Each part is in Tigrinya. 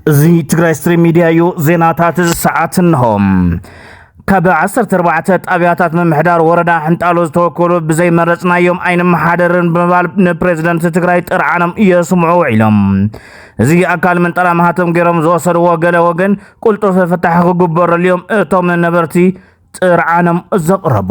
እዚ ትግራይ ስትሪም ሚድያ እዩ። ዜናታት እዚ ሰዓት እንሆ። ካብ ዓሰርተ ኣርባዕተ ጣብያታት ምምሕዳር ወረዳ ሕንጣሎ ዝተወከሉ ብዘይመረፅናዮም ኣይንመሓደርን ብምባል ንፕሬዝደንት ትግራይ ጥርዓኖም የስምዑ ውዒሎም። እዚ ኣካል ምንጠላ ማህተም ገይሮም ዝወሰድዎ ገለ ወገን ቅልጡፍ ፍታሕ ክግበረሉ እዮም እቶም ነበርቲ ጥርዓኖም ዘቕረቡ።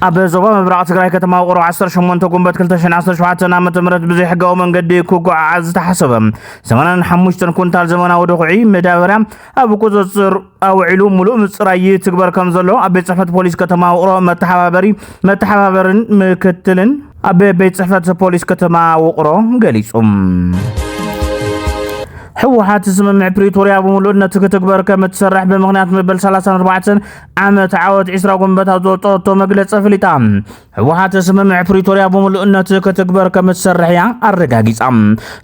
ኣብ ዞባ ምብራቕ ትግራይ ከተማ ውቕሮ ዓሰርተ ሸሞንተ ጉንበት ክልተ ሽሕን ዓሰርተ ሸውዓተን ዓመተ ምህረት ብዘይሕጋዊ መንገዲ ክጓዓዓዝ ዝተሓሰበ ሰማንያን ሓሙሽተን ኩንታል ዘመናዊ ድኹዒ መዳበርያ ኣብ ቁፅፅር ኣውዒሉ ሙሉእ ምፅራይ ይትግበር ከም ዘሎ ኣብ ቤት ፅሕፈት ፖሊስ ከተማ ውቕሮ መተሓባበሪ መተሓባበርን ምክትልን ኣብ ቤት ፅሕፈት ፖሊስ ከተማ ውቕሮ ገሊፁ። ህወሓት ስምምዕ ፕሪቶርያ ብምሉእነት ክትግበር ከም እትሰርሕ ብምኽንያት መበል ሰላሳን ኣርባዕተን ዓመት ዓወት ዕስራ ጉንበት ኣብ ዘውፀኦቶ መግለፂ ኣፍሊጣ። ህወሓት ስምምዕ ፕሪቶርያ ብምሉእነት ክትግበር ከም እትሰርሕ እያ ኣረጋጊፃ።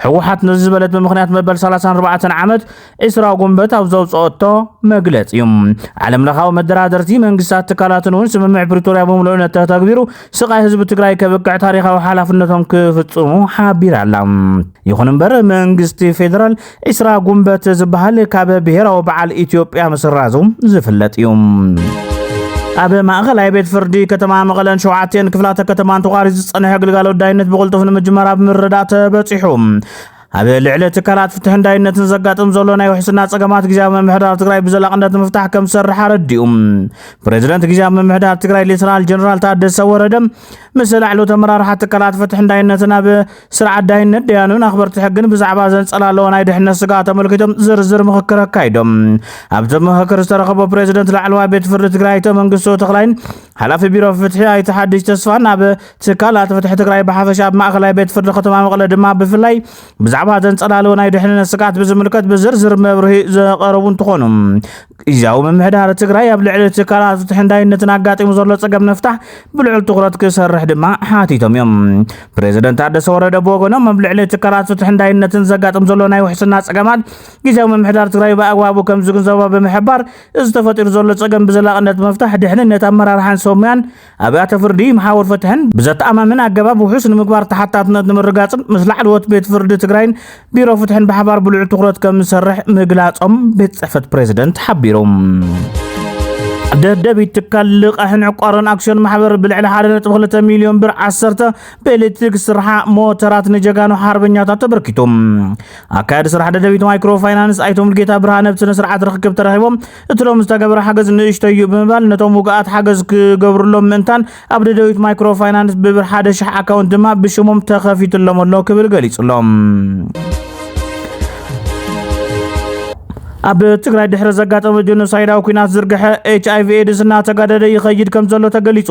ህወሓት ነዚ ዝበለት ብምኽንያት መበል ሰላሳን ኣርባዕተን ዓመት ዕስራ ጉንበት ኣብ ዘውፀኦቶ መግለፂ እዩ። ዓለም ለኻዊ መደራደርቲ መንግስታት ትካላትን እውን ስምምዕ ፕሪቶርያ ብምሉእነት ተተግቢሩ ስቓይ ህዝቢ ትግራይ ከብቅዕ ታሪኻዊ ሓላፍነቶም ክፍፅሙ ሓቢራ ኣላ። ይኹን እምበር መንግስቲ ፌደራል ዕስራ ጉንበት ዝበሃል ካብ ብሔራዊ በዓል ኢትዮጵያ ምስራዙ ዝፍለጥ እዩ። ኣብ ማእኸላይ ቤት ፍርዲ ከተማ መቐለን ሸውዓተን ክፍላተ ከተማን ተቋሪፁ ዝፀንሐ ግልጋሎት ዳይነት ብቕልጡፍ ንምጅማር ኣብ ምርዳእ ተበፂሑ። ኣብ ልዕሊ ትካላት ፍትሕን ዳይነትን ዘጋጥም ዘሎ ናይ ውሕስና ፀገማት ግዝያዊ ምምሕዳር ትግራይ ብዘላቕነት ንምፍታሕ ከም ዝሰርሕ ኣረዲኡ። ፕሬዚደንት ግዝያዊ ምምሕዳር ትግራይ ሌተናል ጀነራል ታደሰ ወረደ ምስ ላዕለዎት ኣመራርሓ ትካላት ፍትሕን ዳይነትን ኣብ ስርዓት ዳይነት ደያኑን ኣኽበርቲ ሕግን ብዛዕባ ዘንጸላለዎ ናይ ድሕነት ስግኣት ተመልኪቶም ዝርዝር ምኽክር ኣካይዶም። ኣብቲ ምኽክር ዝተረኸቦ ፕሬዚደንት ላዕለዋይ ቤት ፍርዲ ትግራይ ኣቶ መንግስቱ ተኽላይን ሓላፊ ቢሮ ፍትሒ ኣይተ ሓድሽ ተስፋን ኣብ ትካላት ፍትሒ ትግራይ ብሓፈሻ ኣብ ማእኸላይ ቤት ፍርዲ ከተማ መቐለ ድማ ብፍላይ ብዛዕባ ዘንጸላለዎ ናይ ድሕነት ስግኣት ብዝምልከት ብዝርዝር መብርሂ ዘቐረቡ እንትኾኑ ግዝያዊ ምምሕዳር ትግራይ ኣብ ልዕሊ ትካላት ፍትሕን ዳይነትን ኣጋጢሙ ዘሎ ጸገም ንምፍታሕ ብልዑል ትኹረት ክሰርሕ ድማ ሓቲቶም እዮም። ፕሬዚደንት ታደሰ ወረደ ብወገኖም ኣብ ልዕሊ ትካላት ፍትሕን ዳይነትን ዘጋጥም ዘሎ ናይ ውሕስና ጸገማት ግዝያዊ ምምሕዳር ትግራይ ብኣግባቡ ከም ዝግንዘቦ ብምሕባር እዚ ተፈጢሩ ዘሎ ጸገም ብዘላቕነት ምፍታሕ ድሕንነት ኣመራርሓን ሰብ ሞያን ኣብያተ ፍርዲ መሓውር ፍትሕን ብዘተኣማምን ኣገባብ ውሑስ ንምግባር ተሓታትነት ንምርጋጽን ምስ ላዕለዎት ቤት ፍርዲ ትግራይን ቢሮ ፍትሕን ብሓባር ብልዑል ትኹረት ከም ዝሰርሕ ምግላጾም ቤት ጽሕፈት ፕሬዚደንት ሓቢሩ። ደደቢት ትካል ልቓሕን ዕቋርን ኣክሲዮን ማሕበር ብልዕሊ ሓደ ነጥቢ ክልተ ሚልዮን ብር ዓሰርተ ብኤሌክትሪክ ዝስርሓ ሞተራት ንጀጋኑ ሓርበኛታት ተበርኪቱ። ኣካያዲ ስራሕ ደደቢት ማይክሮ ፋይናንስ ኣይቶ ሙልጌታ ብርሃነ ኣብቲ ስነ ስርዓት ርክክብ ተረኺቦም እቲ ሎም ዝተገበረ ሓገዝ ንእሽቶ እዩ ብምባል ነቶም ውግኣት ሓገዝ ክገብሩሎም ምእንታን ኣብ ደደቢት ማይክሮ ፋይናንስ ብብር ሓደ ሽሕ ኣካውንት ድማ ብሽሞም ተኸፊትሎም ኣሎ ክብል ገሊጹሎም። ኣብ ትግራይ ድሕሪ ዘጋጠመ ጀኖሳይዳዊ ኲናት ዝርግሐ ኤች ኣይ ቪ ኤድስ እናተጋደደ ይኸይድ ከም ዘሎ ተገሊጹ።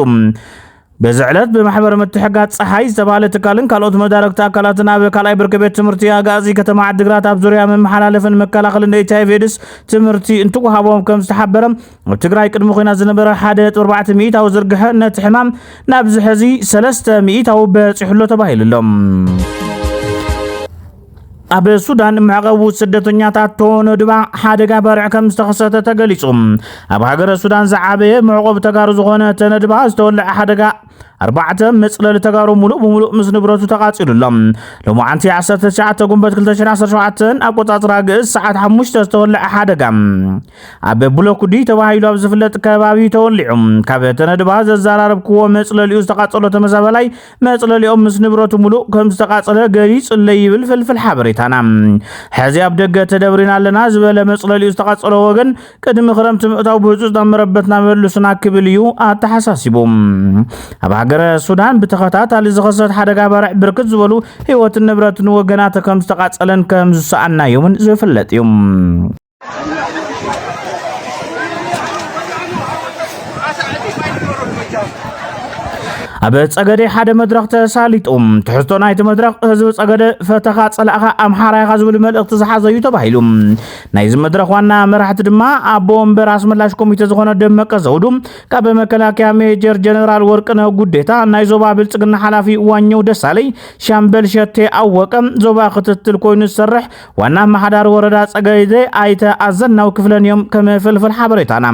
በዚ ዕለት ብማሕበር ምትሕጋዝ ፀሓይ ዝተባህለ ትካልን ካልኦት መዳረግቲ ኣካላትን ኣብ ካልኣይ ብርኪ ቤት ትምህርቲ ኣጋዚ ከተማ ዓዲግራት ኣብ ዙርያ መመሓላለፍን መከላኸልን ኤች ኣይ ቪ ኤድስ ትምህርቲ እንትወሃቦም ከም ዝተሓበረ ኣብ ትግራይ ቅድሚ ኲናት ዝነበረ ሓደ ነጥቢ ኣርባዕተ ሚእታዊ ዝርግሐ ነቲ ሕማም ናብዚ ሕዚ ሰለስተ ሚእታዊ በፂሑሎ ተባሂሉሎም። ኣብ ሱዳን መዕቐቡ ስደተኛታት ተነድባ ሓደጋ ባርዕ ከም ዝተኸሰተ ተገሊጹ። ኣብ ሃገረ ሱዳን ዝዓበየ መዕቆብ ተጋሩ ዝኾነ ተነድባ ዝተወለዐ ሓደጋ ኣርባዕተ መጽለሊ ተጋሩ ሙሉእ ብሙሉእ ምስ ንብረቱ ተቓጺሉሎም። ሎማዓንቲ ዓሰርተ ትሽዓተ ጉንበት ክልተ ሽሕን ዓሰርተ ሸውዓተን ኣቆጻጽራ ግእዝ ሰዓት ሓሙሽተ ዝተወለዐ ሓደጋ ኣብ ብሎኩዲ ተባሂሉ ኣብ ዝፍለጥ ከባቢ ተወሊዑ። ካብ ተነድባ ዘዘራረብክዎ መጽለሊኡ ዝተቓጸሎ ተመዛበላይ መጽለሊኦም ምስ ንብረቱ ሙሉእ ከም ዝተቓጸለ ገሊጹለይ ይብል ፍልፍል ሓበሬታና። ሕዚ ኣብ ደገ ተደብሪና ኣለና ዝበለ መጽለሊኡ ዝተቓጸሎ ወገን ቅድሚ ክረምቲ ምእታው ብህጹጽ ናብ መረበትና መልሱና ክብል እዩ ኣተሓሳሲቡ። ኣብ ሃገረ ሱዳን ብተኸታታሊ ዝኸሰት ሓደጋ ባርዕ ብርክት ዝበሉ ህይወትን ንብረትን ወገናት ከም ዝተቓጸለን ከም ዝሰኣናዮምን ዝፍለጥ እዩ። ኣብ ጸገዴ ሓደ መድረኽ ተሳሊጡ። ትሕዝቶ ናይቲ መድረኽ፣ ህዝቢ ጸገዴ ፈተኻ ጸላእኻ ኣምሓራ ኢኻ ዝብል መልእኽቲ ዝሓዘ እዩ ተባሂሉ። ናይዚ መድረኽ ዋና መራሕቲ ድማ ኣቦ ወንበር ኣስመላሽ ኮሚቴ ዝኾነ ደመቀ ዘውዱ፣ ካብ መከላከያ ሜጀር ጀነራል ወርቅነህ ጉዴታ፣ ናይ ዞባ ብልጽግና ሓላፊ ዋኘው ደሳለይ፣ ሻምበል ሸቴ ኣወቀ፣ ዞባ ክትትል ኮይኑ ዝሰርሕ ዋና ኣመሓዳሪ ወረዳ ጸገዴ ኣይተ ኣዘናው ክፍለን እዮም ከም ፍልፍል ሓበሬታና።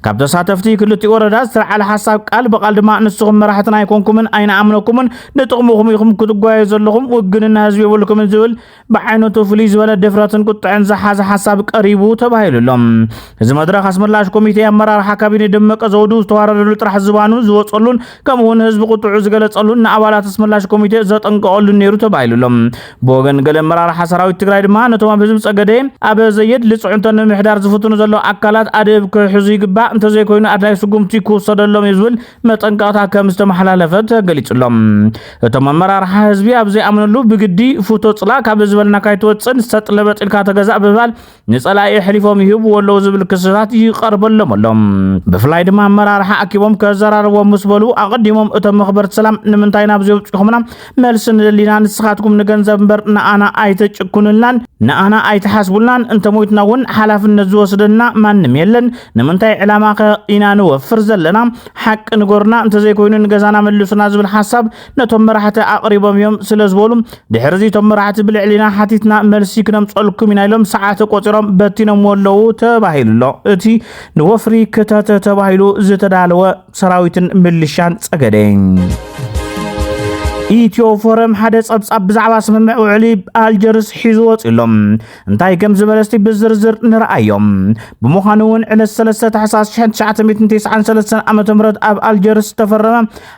ካብ ተሳተፍቲ ክልቲኡ ወረዳ ዝተልዓለ ሓሳብ፣ ቃል ብቓል ድማ ንስኹም መራሕትና ኣይኮንኩምን ኣይንኣምነኩምን፣ ንጥቕምኹም ኢኹም ክትጓዩ ዘለኹም፣ ውግንና ህዝቢ የብልኩምን ዝብል ብዓይነቱ ፍልይ ዝበለ ድፍረትን ቁጥዐን ዝሓዘ ሓሳብ ቀሪቡ ተባሂሉ ኣሎ። እዚ መድረኽ ኣስመላሽ ኮሚቴ ኣመራርሓ ካቢኔ ደመቀ ዘውዱ ዝተዋረደሉ ጥራሕ ዝባኑ ዝወፀሉን ከምኡውን ህዝቢ ቁጥዑ ዝገለፀሉን ንኣባላት ኣስመላሽ ኮሚቴ ዘጠንቀቐሉን ነይሩ ተባሂሉ ኣሎ። ብወገን ገለ ኣመራርሓ ሰራዊት ትግራይ ድማ ነቶም ኣብ ህዝቢ ጸገዴ ኣብ ዘየድሊ ጽዕንቶ ንምሕዳር ዝፍትኑ ዘለዉ ኣካላት ኣደብ ክሕዙ ይግባእ፣ እንተዘይኮይኑ ኣድላይ ስጉምቲ ክውሰደሎም እዩ ዝብል መጠንቀቕታ ከም ዝተመሓላለፈ ተገሊጹ ኣሎ። እቶም ኣመራርሓ ህዝቢ ኣብ ዘይኣምነሉ ብግዲ ፉቶ ጽላእ ካብ ዝበልና ካይትወጽን ሰጥ ለበጥ ኢልካ ተገዛእ ብምባል ንጸላኢ ኣሕሊፎም ይህብዎ ኣለዉ ዝብል ክስታት ይቐርበሎም ኣሎ። ብፍላይ ድማ ኣመራርሓ ኣኪቦም ከዘራርቦም ምስ በሉ ኣቐዲሞም እቶም መኽበርቲ ሰላም ንምንታይ ናብዚ ኣውጺኹምና? መልሲ ንደሊና ንስኻትኩም ንገንዘብ እምበር ንኣና ኣይተጭኩንልናን ንኣና ኣይትሓስቡልናን፣ እንተሞይትና እውን ሓላፍነት ዝወስደና ማንም የለን። ንምንታይ ዕላማኸ ኢና ንወፍር ዘለና? ሓቂ ንገሩና፣ እንተዘይኮይኑ ንገዛና መልሱና ዝብል ሓሳብ ነቶም መራሕቲ ኣቕሪቦም እዮም ስለ ዝበሉ፣ ድሕሪ እዚ እቶም መራሕቲ ብልዕሊና ሓቲትና መልሲ ክነምፀልኩም ኢና ኢሎም ሰዓት ቆፂሮም በቲኖምዎ ኣለዉ ተባሂሉ ኣሎ። እቲ ንወፍሪ ክተት ተባሂሉ ዝተዳለወ ሰራዊትን ምልሻን ጸገዴ። ኢትዮ ፎረም ሓደ ጸብጻብ ብዛዕባ ስምምዕ ውዕሊ ኣልጀርስ ሒዙ ወጺኡ ኣሎ። እንታይ ከም ዝበለ እስቲ ብዝርዝር ንርኣዮ። ብምዃኑ እውን ዕለት ሰለስተ ታሕሳስ ሽሕን ትሽዓተ ሚእትን ተስዓን ሰለስተን ዓመተ ምህረት ኣብ ኣልጀርስ ዝተፈረመ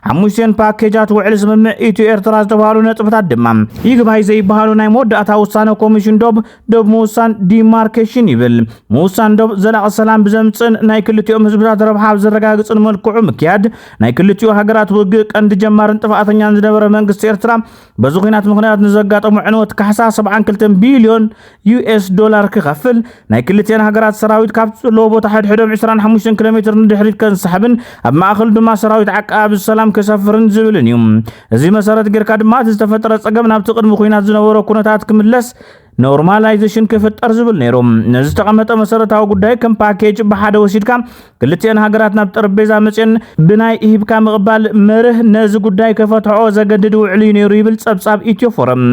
ሓሙሽተን ፓኬጃት ውዕሊ ስምምዕ ኢትዮ ኤርትራ ዝተባህሉ ነጥብታት ድማ ይግባይ ዘይበሃሉ ናይ መወዳእታ ውሳነ ኮሚሽን ዶብ ዶብ ምውሳን ዲማርኬሽን ይብል። ምውሳን ዶብ ዘላቒ ሰላም ብዘምጽእን ናይ ክልቲኦም ህዝብታት ረብሓ ኣብ ዘረጋግጽን መልክዑ ምክያድ፣ ናይ ክልቲኡ ሃገራት ውግእ ቀንዲ ጀማርን ጥፍኣተኛን ዝነበረ መንግስቲ ኤርትራ በዚ ኲናት ምኽንያት ንዘጋጠሙ ዕንወት ካሕሳ ሰብዓን ክልተን ቢልዮን ዩ ኤስ ዶላር ክኸፍል፣ ናይ ክልቲኤን ሃገራት ሰራዊት ካብ ዘለዎ ቦታ ሕድሕዶም ዕስራን ሓሙሽተን ኪሎ ሜትር ንድሕሪት ከንሳሕብን ኣብ ማእከሉ ድማ ሰራዊት ዓቃቢ ሰላም ክሰፍርን ዝብልን እዩ። እዚ መሰረት ጌርካ ድማ እቲ ዝተፈጠረ ጸገም ናብቲ ቅድሚ ኲናት ዝነበሮ ኩነታት ክምለስ ኖርማላይዜሽን ክፍጠር ዝብል ነይሩ። ነዚ ዝተቐመጠ መሰረታዊ ጉዳይ ከም ፓኬጅ ብሓደ ወሲድካ ክልቲኤን ሃገራት ናብ ጠረጴዛ መፅየን ብናይ ሂብካ ምቕባል መርህ ነዚ ጉዳይ ከፈትሖ ዘገድድ ውዕሊ እዩ ነይሩ ይብል ጸብጻብ ኢትዮ ፎረም።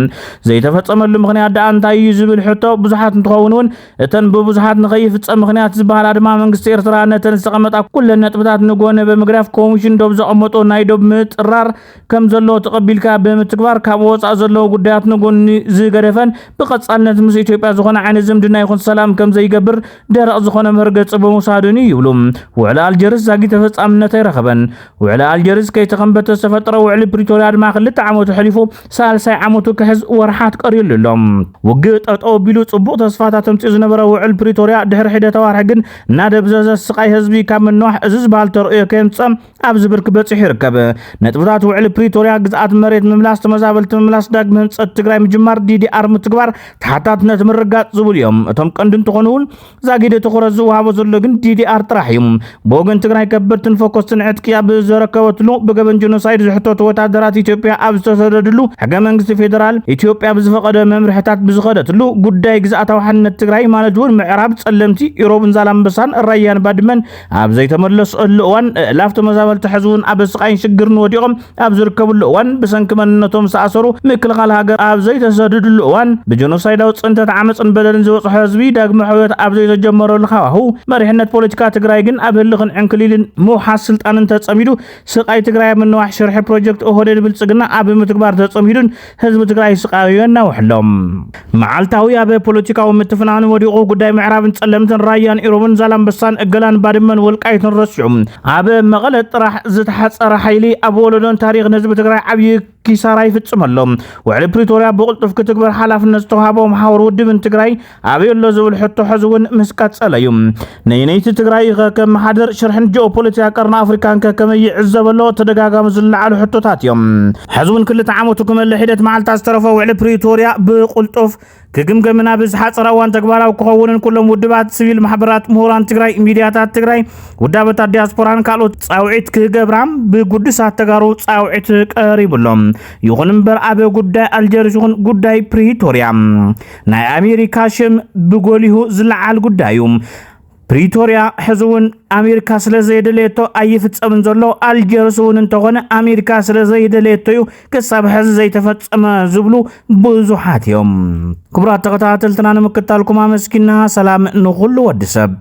ዘይተፈጸመሉ ምኽንያት ደኣ እንታይ እዩ ዝብል ሕቶ ብዙሓት እንትኸውን እውን እተን ብብዙሓት ንኸይፍጸም ምኽንያት ዝበሃላ ድማ መንግስቲ ኤርትራ ነተን ዝተቐመጣ ኩለን ነጥብታት ንጎነ ብምግዳፍ ኮሚሽን ዶብ ዘቐመጦ ናይ ዶብ ምጥራር ከም ዘለዎ ተቐቢልካ ብምትግባር ካብ ወጻእ ዘለዉ ጉዳያት ንጎኒ ዝገደፈን ብቐጻልነት ምስ ኢትዮጵያ ዝኾነ ዓይነት ዝምድና ይኹን ሰላም ከም ዘይገብር ደረቕ ዝኾነ መርገጺ ብምውሳዱን እዩ ይብሉ። ውዕሊ ኣልጀርስ ዛጊ ተፈጻምነት ኣይረኸበን። ውዕሊ ኣልጀርስ ከይተኸንበተ ዝተፈጠረ ውዕሊ ፕሪቶርያ ድማ ክልተ ዓመቱ ሕሊፉ ሳልሳይ ዓመቱ ክሕዝ ወርሓት ቀርዩሉ ኣሎ። ውግእ ጠጠው ቢሉ ጽቡቕ ተስፋታት ተምጽኡ ዝነበረ ውዕል ፕሪቶርያ ድሕሪ ሒደተ ዋርሒ ግን እናደብዘዘ ስቓይ ህዝቢ ካብ ምንዋሕ እዚ ዝበሃል ተርእዮ ከየምጸ ኣብዚ ብርኪ በጺሑ ይርከብ። ነጥብታት ውዕሊ ፕሪቶርያ ግዝኣት መሬት ምምላስ፣ ተመዛበልቲ ምምላስ፣ ዳግመ ህንጸት ትግራይ ምጅማር፣ ዲዲኣር ምትግባር፣ ተሓታትነት ምርጋጽ ዝብሉ እዮም። እቶም ቀንዲ እንትኾኑ እውን ዛጊደ ትኹረት ዝወሃቦ ዘሎ ግን ዲዲኣር ጥራሕ እዩ። ብወገን ትግራይ ከበድትን ፈኮስትን ዕጥቂ ኣብ ዘረከበትሉ ብገበን ጀኖሳይድ ዝሕተቱ ወታደራት ኢትዮጵያ ኣብ ዝተሰደድሉ ሕገ መንግስቲ ፌደራል ኢትዮጵያ ብዝፈቐደ መምርሕታት ብዝኸደትሉ ጉዳይ ግዝኣታዊ ሓድነት ትግራይ ማለት እውን ምዕራብ ጸለምቲ ኢሮብን ዛላምበሳን ራያን ባድመን ኣብ ዘይተመለሰሉ እዋን እላፍ ተመዛበልቲ ሕዚ እውን ኣብ ስቓይን ሽግርን ወዲቖም ኣብ ዝርከብሉ እዋን ብሰንኪ መንነቶም ዝተኣሰሩ ምክልኻል ሃገር ኣብ ዘይተሰደድሉ እዋን ብጀኖሳይዳዊ ጽንተት ዓመፅን በደልን ዝበፅሖ ህዝቢ ዳግመ ሕውየት ኣብ ዘይተጀመረሉ ሃዋሁ መሪሕነት ፖለቲካ ትግራይ ግን ኣብ ህልኽን ዕንክሊልን ምውሓስ ስልጣንን ተጸሚዱ ስቓይ ትግራይ ኣብ ምንዋሕ ሽርሒ ፕሮጀክት ኦህዴድ ብልጽግና ኣብ ምትግባር ተጸሚዱን ህዝቢ ትግራይ ስቓዩ የናውሕሎ። መዓልታዊ ኣብ ፖለቲካዊ ምትፍናን ወዲቑ ጉዳይ ምዕራብን ጸለምትን ራያን ኢሮብን ዛላምበሳን እገላን ባድመን ወልቃይትን ረሲዑ ኣብ መቐለ ጥራሕ ዝተሓጸረ ሓይሊ ኣብ ወለዶን ታሪኽን ህዝቢ ትግራይ ዓብዪ ኪሳራ ይፍጽም ኣሎ። ውዕሊ ፕሪቶርያ ብቕልጡፍ ክትግበር ሓላፍነት ዝተዋህቦ መሓውር ውድብን ትግራይ ኣበይ ኣሎ ዝብል ሕቶ ሕዚ እውን ምስ ቀጸለ እዩ። ነየነይቲ ትግራይ ከ ከመሓድር ሽርሕን ጂኦፖለቲካ ቀርኒ ኣፍሪካን ከ ከመይ ይዕዘብ ኣሎ ተደጋጋሚ ዝለዓሉ ሕቶታት እዮም። ሕዚ እውን ክልተ ዓመቱ ክመልእ ሒደት መዓልታት ዝተረፎ ውዕሊ ፕሪቶርያ ብቕልጡፍ ክግምገምን ኣብ ዝሓፀረ እዋን ተግባራዊ ክኸውንን ኩሎም ውድባት፣ ሲቪል ማሕበራት፣ ምሁራን ትግራይ፣ ሚድያታት ትግራይ፣ ውዳበታት ዲያስፖራን ካልኦት ፃውዒት ክገብራ ብጉዱሳት ተጋሩ ፃውዒት ቀሪቡሎም። ይኹን እምበር ኣብ ጉዳይ ኣልጀርስ ይኹን ጉዳይ ፕሪቶርያ ናይ ኣሜሪካ ሽም ብጎሊሁ ዝለዓል ጉዳይ እዩ። ፕሪቶርያ ሕዚ እውን ኣሜሪካ ስለ ዘይደለየቶ ኣይፍጸምን ዘሎ፣ ኣልጀርስ እውን እንተኾነ ኣሜሪካ ስለ ዘይደለየቶ እዩ ክሳብ ሕዚ ዘይተፈጸመ ዝብሉ ብዙሓት እዮም። ክቡራት ተኸታተልትና ንምክታልኩም ኣመስኪና። ሰላም ንኹሉ ወዲ ሰብ።